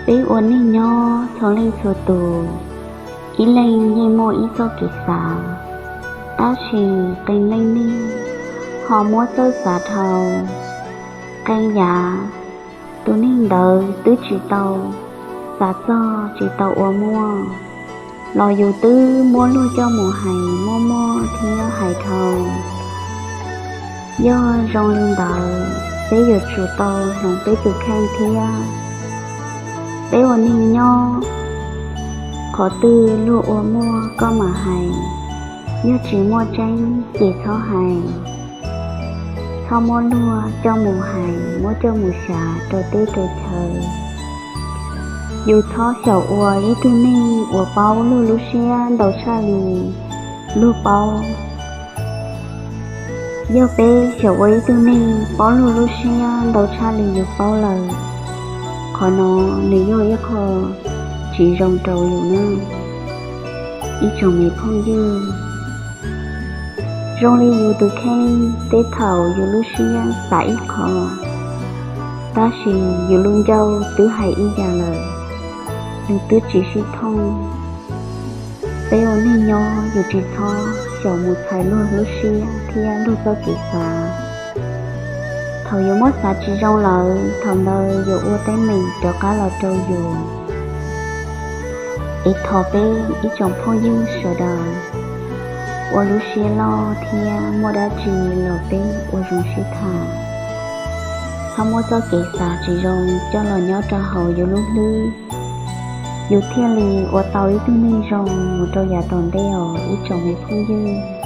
Peb ua neej nyob txhua leej txhua tus, ib leeg yeej muaj ib txoj kev xav, tab sis qee leej neeg ho muab txawj xav dhau. Qee yav tus neeg ntawd twb tsis tau xav txog, tsis tau ua muaj, los yus twb muab luag coj mus hais muaj muaj thiab hais dhau. Yog zoo li ntawd, peb yuav tsum tau hloov peb tus kheej thiab. Peb ua neej nyob, qhov twg luag ua muaj koj mam hais, yog tsis muaj tseeb ces txhob hais. Txhob muab luag coj mus hais, muab coj mus xyav rau teb rau chaw. Yus txhob xyaum ua ib tug neeg uas paub luag lub siab ntau tshaj li luag paub. Yog peb xyaum ua ib tug neeg paub luag lub siab ntau tshaj li yus paub lawm, qhov no nws yog ib qho tsis zoo rau yus na. Ib tsoom me phooj ywg, zoo li yus tus kheej tej thaum yus lub siab xav ib qho, tab sis yus lub ncauj twb hais ib yam lawm, nws twb tsis sib thooj. Peb ua neej nyob yus tsis txhob xyaum mus txhais luag lub siab thiab luag txoj kev xav. Thaum yus muab xav tsis zoo lawm, thaum ntawd yuav ua teeb meem rov qab los rau yus. Es thov peb ib tsoom phooj ywg sawv daws ua lub siab loj thiab muaj dab tsi los peb ua zoo sib tham. Txhob muab txoj kev xav tsis zoo coj los nyob rau hauv yus lub hlwb, yus thiaj li ua tau ib tug neeg zoo mus rau yav tom ntej os ib tsoom me phooj ywg.